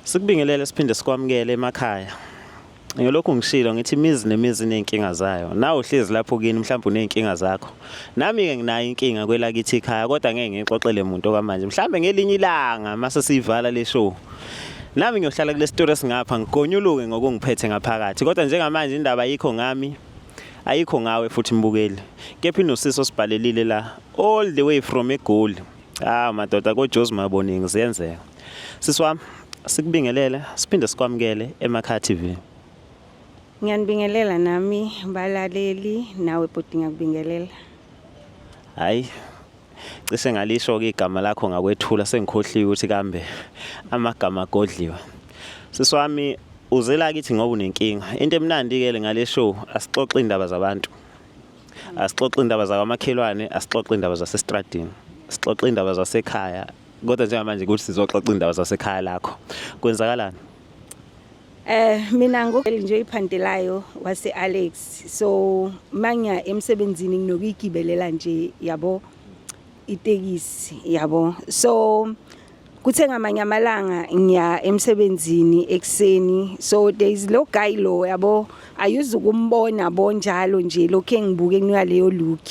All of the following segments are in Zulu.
Sikubingelele siphinde sikwamukele emakhaya. Ngilokhu ngishilo ngithi imizi nemizi iney'nkinga zayo. Nawe uhlezi lapho kini mhlawumbe uney'nkinga zakho. Nami-ke nginayo inkinga kwelakithi ikhaya kodwa ngeke ngiyixoxele muntu okwamanje. Mhlawumbe ngelinye ilanga mase siyivala le show. Nami ngiyohlala kule story esingapha ngigonyuluke ngokungiphethe ngaphakathi. Kodwa njengamanje indaba ayikho ngami, ayikho ngawe futhi mbukeli. Kepha inosisi osibhalelile la all the way from eGoli. Ah madoda koJozi Maboningi ziyenzeka. Sisi wami sikubingelele siphinde sikwamukele Emakhaya TV. Ngiyanibingelela nami balaleli nawe bhuti ngiyakubingelela. Hayi cishe ngalisho ke igama lakho ngakwethula sengikhohliwe ukuthi kambe amagama agodliwe. Sisi wami uzela kithi ngoba unenkinga. Into emnandi ke ngale show asixoxe indaba zabantu. Asixoxe indaba zakwamakhelwane, asixoxe indaba zasestradini. Sixoxe indaba zasekhaya. Kodwa njengamanje ukuthi sizoxoxa indaba zasekhaya lakho. Kwenzakalani? Mina ngogel nje iphandelayo wase Alex so mangiya emsebenzini nginokuyigibelela nje yabo itekisi yabo so kuthe ngamanye amalanga ngiya emsebenzini ekuseni so there is lo guy lo yabo ayuze ukumbona bonjalo nje lokho engibuke kunika leyo look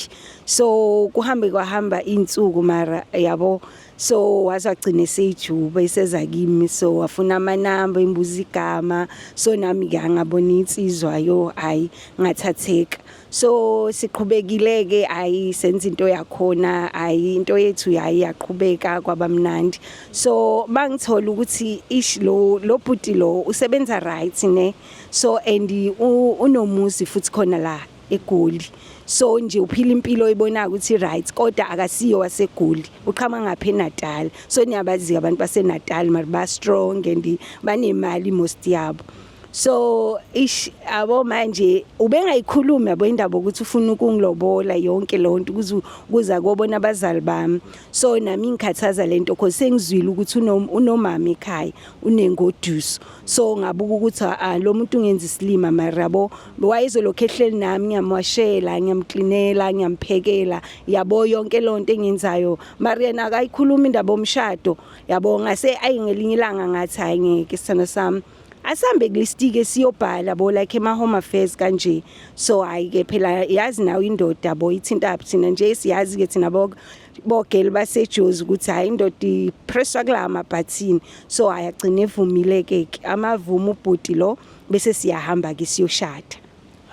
so kuhambe kwahamba insuku mara yabo so waze wagcina eseyijuba eseza kimi so wafuna amanamba imbuza igama so nami ke angabona insizwa yo hayi ngathatheka so siqhubekile ke hayi senza into yakhona hayi into yethu hayi yaqhubeka kwabamnandi so bangithola ukuthi ish lo lo bhuti lo usebenza right ne so and unomuzi futhi khona la eGoli so nje uphila impilo oyibonayo ukuthi right kodwa akasiyo waseGoli uqhama ngapha eNatal so niyabazi abantu baseNatal mara ba strong and banemali most yabo so ish abo manje ubengayikhulumi yabo indaba ukuthi ufuna ukungilobola yonke lonto ukuze kuza kobona abazali bami so nami ngikhathaza lento cause sengizwile ukuthi unomama ekhaya unengoduso so ngabuka ukuthi ah lo muntu ungenza isilima mara yabo wayezolokhu ehleli nami ngiyamwashela ngiyamklinela ngiyamphekela yabo yonke lonto engiyenzayo mara yena akayikhuluma indaba omshado yabo ngase ayi ngelinye ilanga ngathi hayi ngeke sithando sami asambe kulistike siyobhala bo like ema home affairs kanje so hayi ke phela yazi nawe indoda bo ithinta thina nje siyazi ke thina bo bogeli basejozi ukuthi hayi indoda ipresswa kula mabhathini so hayi agcine evumile ke amavumo ubhuti lo bese siyahamba ke siyoshada.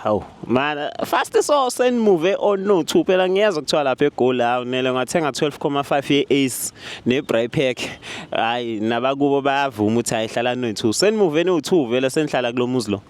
Hawu mana fast so senimove on no two phela ngiyezwa kuthiwa lapha eGoli hawu nele ngathenga 12.5 ye-Ace ne-Braai pack hayi nabakubo bayavuma ukuthi hayi hlala no-two senimove no-two vele senihlala kulo muzi lo.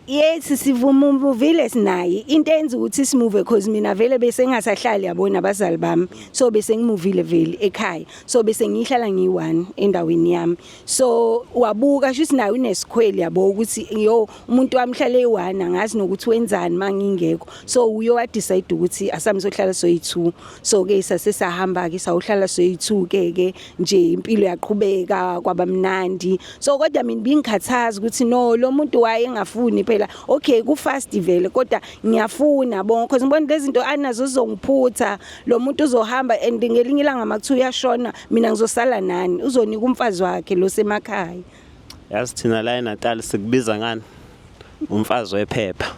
Yes sivumuvile sinaye into enza ukuthi simuve cause mina vele bese ngingasahlali yabona abazali bami so bese ngimuvile vele ekhaya so bese ngihlala ngiyi-one endaweni yami so wabuka shuthi naye unesikhweli yabo ukuthi yo umuntu wami hlale eyi-one angazi nokuthi wenzani uma ngingekho so uye wadecide ukuthi asami sohlala soyi-two so ke sase sahamba ke sawuhlala soyi-two ke ke nje impilo yaqhubeka kwabamnandi so kodwa mina bingikhathaza ukuthi no lo muntu wayengafuni phela okay ku fast vele kodwa ngiyafuna bonke because ngibona lezi zinto anazo zizongiphutha lo muntu uzohamba and ngelinye ilanga makuthiwa uyashona mina ngizosala nani uzonika umfazi wakhe lo semakhaya. Yazi thina la eNatal sikubiza ngani umfazi wephepha.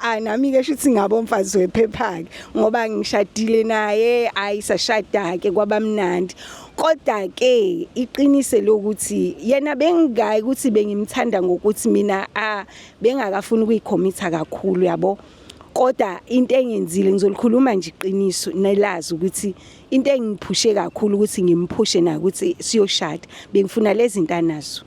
A nami ke shuthi ngabo umfazi wephepha ke ngoba ngishadile naye ayisashada ke kwabamnandi kodwa ke iqinise lokuthi yena bengingayi ukuthi bengimthanda ngokuthi mina a bengakafuni ukuyikhomitha kakhulu yabo kodwa into engenzile ngizolikhuluma nje iqiniso nelazi ukuthi into engiphushe kakhulu ukuthi ngimphushe na ukuthi siyoshada bengifuna lezi zinto anazo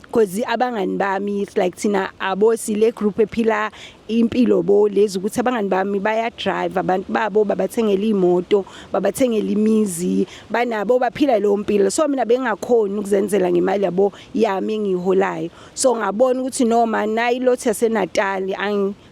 because abangani bami it's like thina abo sile group ephila impilo bo lezi ukuthi abangani bami baya drive abantu babo babathengela imoto babathengela imizi banabo baphila leyo mpilo so mina bengakhoni ukuzenzela ngemali yabo yami engiholayo so ngabona ukuthi noma nayi lothi yaseNatali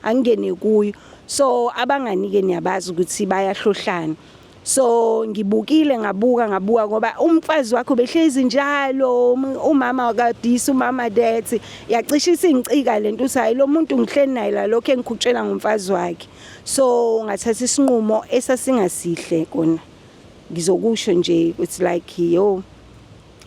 angingene kuyo so abangani ke niyabazi ukuthi bayahlohlana so ngibukile ngabuka ngabuka ngoba umfazi wakho behlezi njalo umama wakadisa umama that yacisha isingicika lento uthi hayi lo muntu ngihleli naye la lokho engikhutshela ngomfazi wakhe so ngathatha isinqumo esasingasihle kona ngizokusho nje it's like yo.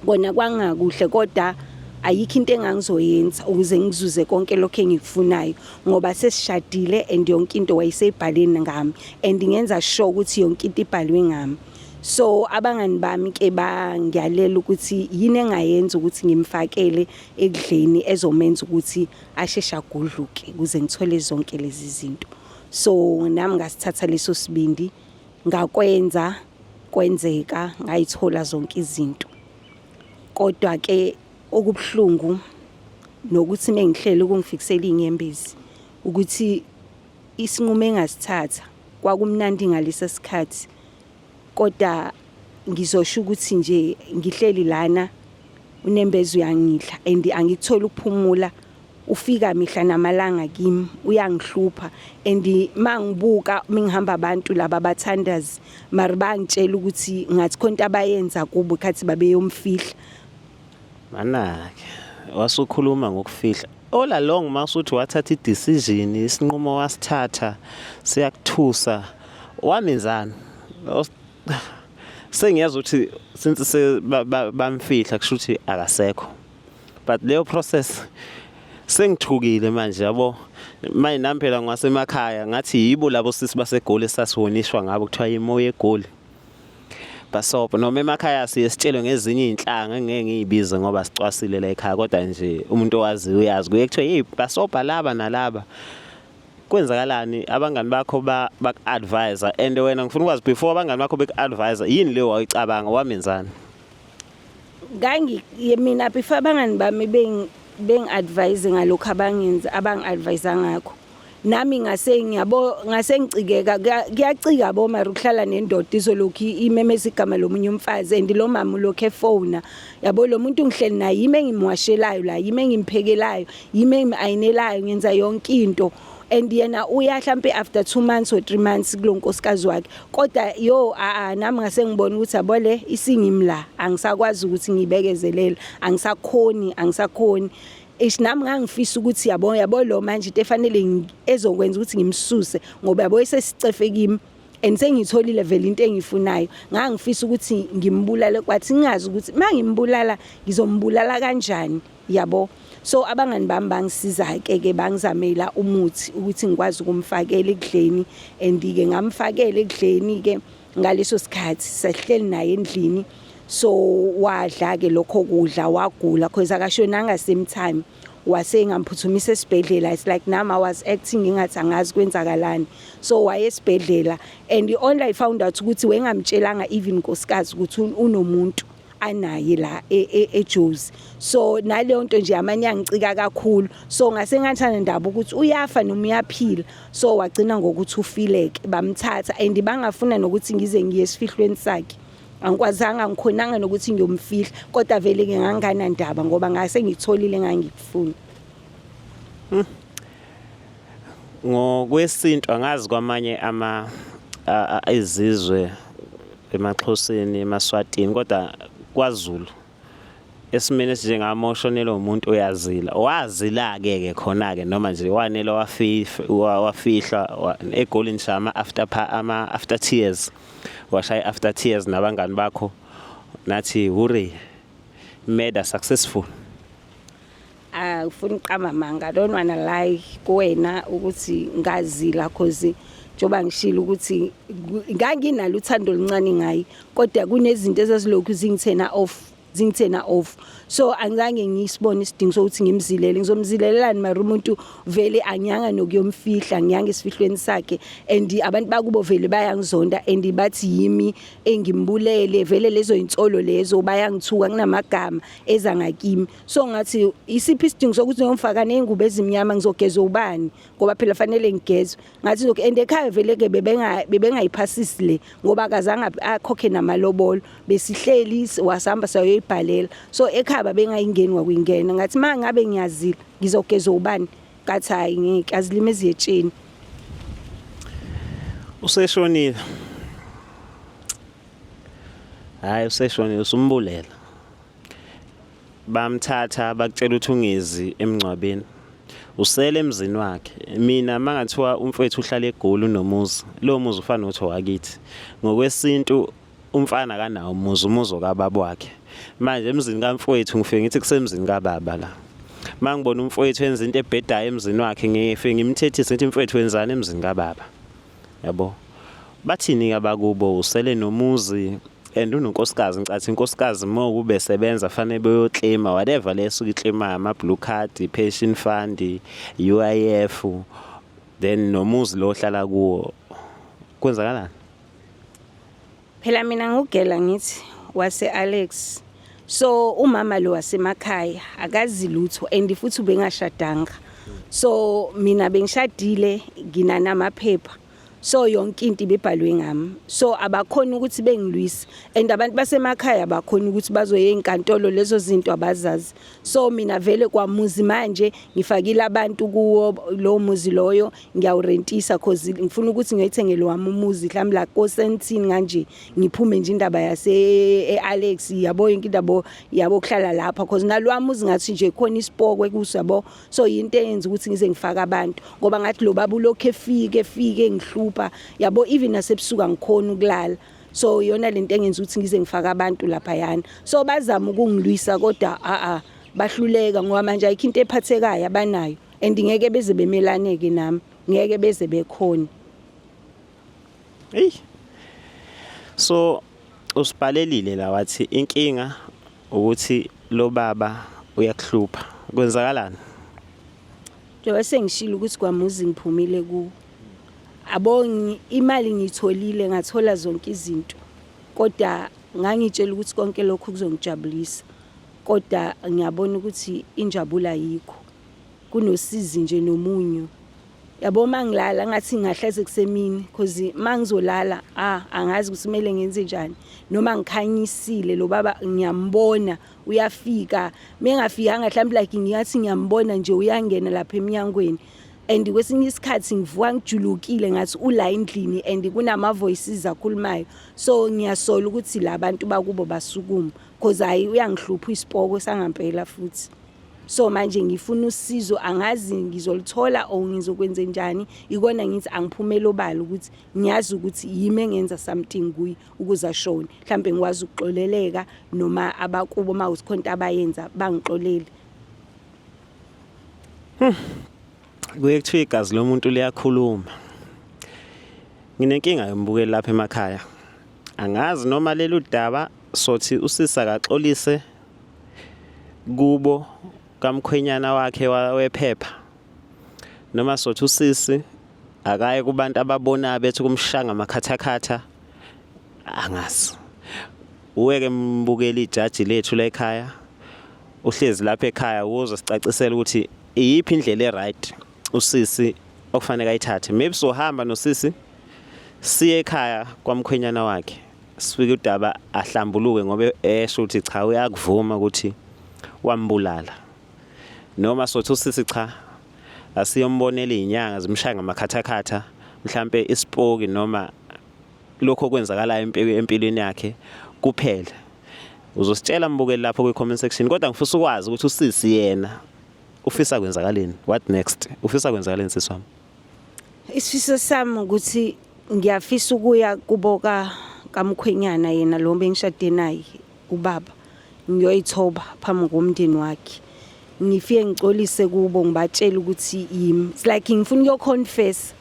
Kona kwangakuhle kodwa ayikho into engangizoyenza ukuze ngizuze konke lokho engikufunayo ngoba sesishadile and yonke into wayeseyibhaleni ngami and ngenza sure ukuthi yonke into ibhalwe ngami. So abangani bami ke bangiyalela ukuthi yini engayenza ukuthi ngimfakele ekudleni ezomenza ukuthi asheshe agudluke ukuze ngithole zonke lezi zinto. So nami ngasithatha leso sibindi ngakwenza kwenzeka ngayithola zonke izinto. Kodwa ke okubuhlungu nokuthi mengihlele ukungifikisela inyembezi ukuthi isinqumo engasithatha kwakumnandi ngalesa sikhathi kodwa ngizosho ukuthi nje ngihleli lana unembeza uyangidla and angikutholi ukuphumula. Ufika mihla namalanga kimi uyangihlupha and mangibuka mingihamba abantu laba abathandazi mara bangitshela ukuthi ngathi khona abayenza kubo khathi babeyomfihla. Manake wasukhuluma ngokufihla all along masuthi wathatha i-decision isinqumo wasithatha siyakuthusa wamenzani? Sengiyazi ukuthi since bamfihla kusho ukuthi akasekho, but leyo process sengithukile manje yabo. Manje nami phela ngasemakhaya ngathi yibo labo sisi baseGoli esasiwonishwa ngabo kuthiwa imoya eGoli basobho noma emakhaya siye sitshelwe ngezinye iy'nhlanga engeke ngiyibize ngoba sicwasile la ekhaya, kodwa nje umuntu owaziyo uyazi kuye kuthiwe hey basobha laba nalaba. Kwenzakalani abangani bakho baku-advise and wena ngifuna ukwazi before abangani bakho beku-advise yini leyo wayicabanga wamenzani? Ngangi mina before abangani bami bengi-advise ngalokhu abangenza abangi-advise ngakho, nami ngase ngiyabo ngase ngicikeka. Kuyacika bo mara ukuhlala nendoda izolokhu imemeza igama lomunye umfazi and lo mama ulokhu efona yabo. Lo muntu ngihleli naye, yimi engimwashelayo la, yimi engimphekelayo, yimi engim-ayinelayo, ngenza yonke into and yena uya hlampe after 2 months or 3 months kulo nkosikazi wakhe. Kodwa yo a nami ngase ngibona ukuthi yabo le isingimi la, angisakwazi ukuthi ngibekezelele, angisakhoni, angisakhoni. Ish, nami ngangifisa ukuthi yabo yabo lo manje into efanele ezokwenza ukuthi ngimsuse ngoba yabo esesicefe kimi and sengiyitholile vele into engiyifunayo. Ngangifisa ukuthi ngimbulale, kwathi ngingazi ukuthi mangimbulala ngizombulala kanjani yabo. So abangani bami bangisiza ke ke bangizamela umuthi ukuthi ngikwazi ukumfakela ekudleni and ke ngamfakela ekudleni ke ngaleso sikhathi sahleli naye endlini. So wadla ke lokho kudla wagula cause akashonanga same time, wase ngamphuthumisa esibhedlela. It's like nami I was acting ingathi angazi kwenzakalani. So waye esibhedlela and only I found out ukuthi wengamtshelanga even nkosikazi ukuthi unomuntu anaye la eJozi. So naleyo nto nje amanye angicika kakhulu, so ngase ngathana ndaba ukuthi uyafa noma uyaphila. So wagcina ngokuthi ufileke, bamthatha and bangafuna nokuthi ngize ngiye esifihlweni sakhe. Angikwazanga, ngikhonanga nokuthi ngiyomfihla, kodwa vele ke nganginganandaba ngoba ngase ngitholile engangikufuna. Ngokwesintu angazi kwamanye ama izizwe emaXhoseni, emaSwatini, kodwa kwaZulu esimeni esinjengami oshonelwe umuntu uyazila. Wazila-ke ke khona-ke noma nje wanele wafihlwa eGoli ngisho ama-after ama-after tears, washaya i-after tears nabangani bakho nathi hurray, murder successful? Angifuni uqamba amanga, I don't wanna lie kuwena ukuthi ngazila cause njengoba ngishilo ukuthi nganginalo uthando oluncane ngaye, kodwa kunezinto ezazilokhu zingithena off, zingithena off. So angizange ngisibone isidingo sokuthi ngimzilele. Ngizomzilelelani mara umuntu vele angiyanga nokuyomfihla, ngiyanga esifihlweni sakhe and abantu bakubo vele bayangizonda and bathi yimi engimbulele vele. Lezo insolo lezo bayangithuka kunamagama eza ngakimi. So ngathi isiphi isidingo sokuthi ngiyomfaka nezingubo ezimnyama? Ngizogezwa ubani? Ngoba phela fanele ngigezwe. Ngathi lokhu and ekhaya vele ke bebengayiphasisi le ngoba akazange akhokhe namalobolo, besihleli wasihamba sayoyibhalela. So ekhaya babengayingeni kwakuyingena. Ngathi uma ngabe ngiyazila ngizogezwa ubani? Ngathi hayi, ngeke azilime eziyetsheni. Useshonile, hhayi useshonile, usumbulela, bamthatha bakutshela ukuthi ungezi emngcwabeni, usele emzini wakhe. Mina mangathiwa umfowethu uhlala eGoli unomuzi, lowo muzi ufana nokuthi owakithi ngokwesintu. Umfana kanawo umuzi, umuzi okababa wakhe. Manje emzini kamfowethu ngifike ngithi kusemzini kababa la. Uma ngibona umfowethu enza into ebhedayo emzini wakhe ngifike ngimthethise ngithi mfowethu wenzani emzini kababa. Yabo. Bathini-ke abakubo usele nomuzi and unonkosikazi ngicathi inkosikazi uma ukube sebenza fanele beyoklima whatever le esuke iklimayo ama-blue card, i-pension fund, UIF then nomuzi lo ohlala kuwo kwenzakalani? Phela mina ngugela ngithi wase Alex. So umama lo wasemakhaya akazi lutho and futhi ubengashadanga. So mina bengishadile nginanamaphepha. So yonke into ibibhalwe ngami. So abakhona ukuthi bengilwise and abantu basemakhaya abakhona ukuthi bazoye enkantolo lezo zinto abazazi. So mina vele kwamuzi manje ngifakile abantu kuwo lo muzi loyo ngiyawurentisa cause ngifuna ukuthi ngiyoyithengele wami umuzi mhlawumbe la koSentini kanje ngiphume nje indaba yase eAlex yabo yonke indaba yabo kuhlala lapha cause nalwami uzi ngathi nje khona isipokwe kuso yabo. So yinto eyenza ukuthi ngize ngifake abantu ngoba ngathi lo baba ulokhu efike efike ngihlupha yabo, even nasebusuku angikhona ukulala. So iyona lento engenza ukuthi ngize ngifake abantu lapha yana. So bazama ukungilwisa kodwa a a bahluleka ngoba manje ayikho into ephathekayo abanayo and ngeke beze bemelaneke nami, ngeke beze bekhona. Hey. So usibhalelile la wathi inkinga ukuthi lo baba uyakuhlupha. Kwenzakalani? Njengoba sengishilo ukuthi kwamuzi ngiphumile kuwo. Abo imali ngiyitholile ngathola zonke izinto. Kodwa ngangitshela ukuthi konke lokhu kuzongijabulisa. Kodwa ngiyabona ukuthi injabulo ayikho. Kunosizi nje nomunyu. Yabo mangilala ngathi ngingahleze kusemini because mangizolala ah angazi ukuthi kumele ngenze njani noma ngikhanyisile lo baba ngiyambona uyafika mengafikanga mhlawumbe like ngingathi ngiyambona nje uyangena lapha eminyangweni and kwesinye isikhathi ngivuka ngijulukile ngathi ula endlini and kunama voices akhulumayo. So ngiyasola ukuthi labantu bakubo basukuma because hayi uyangihlupha isipoko sangampela futhi. So manje ngifuna usizo angazi ngizolithola or ngizokwenze njani. Ikona ngithi angiphumele obala ukuthi ngiyazi ukuthi yimi engenza something kuye ukuze ashone, mhlambe ngikwazi ukuxoleleka noma abakubo uma kukhona into abayenza bangixolele. Kuye kuthiwa igazi lomuntu liyakhuluma. Nginenkinga yombukeli lapha emakhaya. Angazi noma lelu daba sothi usisi akaxolise kubo kamkhwenyana wakhe wephepha noma sothi usisi akaye kubantu ababonayo bethi kumshanga amakhathakhatha angazi. Uweke mbukeli ijaji lethu la ekhaya uhlezi lapha ekhaya ukuze sicacisele ukuthi iyiphi indlela e-right usisi okufanele ayithathe. Maybe sohamba nosisi siye ekhaya kwamkhwenyana wakhe sifike udaba ahlambuluke ngoba esho ukuthi cha uyakuvuma ukuthi wambulala, noma sothi usisi cha asiyombonela izinyanga zimshaya ngamakhathakhatha mhlambe isipoki noma lokho okwenzakalayo empilweni yakhe kuphela. Uzositshela mbukeli lapho kwi-comment section, kodwa ngifisa ukwazi ukuthi usisi yena ufisa kwenzakaleni, what next, ufisa kwenzakaleni sisi wami? Isifiso sami ukuthi ngiyafisa ukuya kubo kamkhwenyana yena lo bengishade naye ubaba, ngiyoyithoba phambi komndeni wakhe, ngifike ngicolise kubo ngibatshele ukuthi yimi. It's like ngifuna ukuyoconfess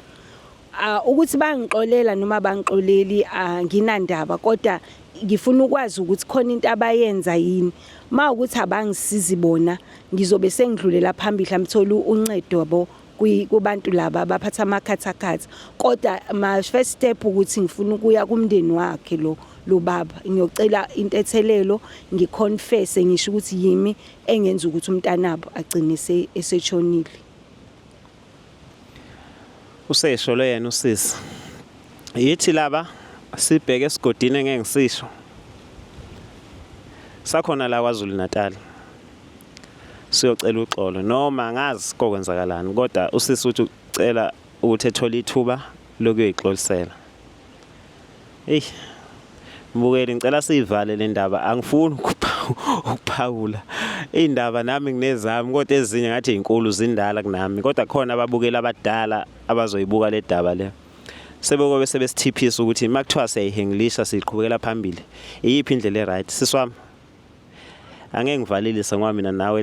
ukuthi bangixolela noma bangixoleli anginandaba, kodwa ngifuna ukwazi ukuthi khona into abayenza yini. Ma ukuthi abangisizi bona ngizobe sengidlulela phambili mhlawumbe thola uncedo yabo kubantu laba abaphatha amakhathakhatha. Kodwa my first step ukuthi ngifuna ukuya kumndeni wakhe lo lo baba ngiyocela intethelelo, ngiconfesse ngisho ukuthi yimi engenza ukuthi umntanabo agcine esetshonile. Usesho lo yena usisi. Yithi laba sibheke esigodini engeke ngisisho. Sakhona la kwaZulu Natal. Siyocela uxolo noma angazi kokwenzakalani kodwa usisi uthi ucela ukuthi ethole ithuba lokuyoyixolisela. Ey Mbukeli ngicela siyivale le ndaba, angifuni ukuphawula indaba nami nginezami kodwa ezinye ngathi izinkulu zindala kunami, kodwa khona ababukeli abadala abazoyibuka le daba le. Sebekobe sebesithiphisa ukuthi makuthiwa siyayihengilisha, siqhubekela phambili, iyiphi indlela e-right, siswami? Angeke ngivalelise ngoba mina nawe.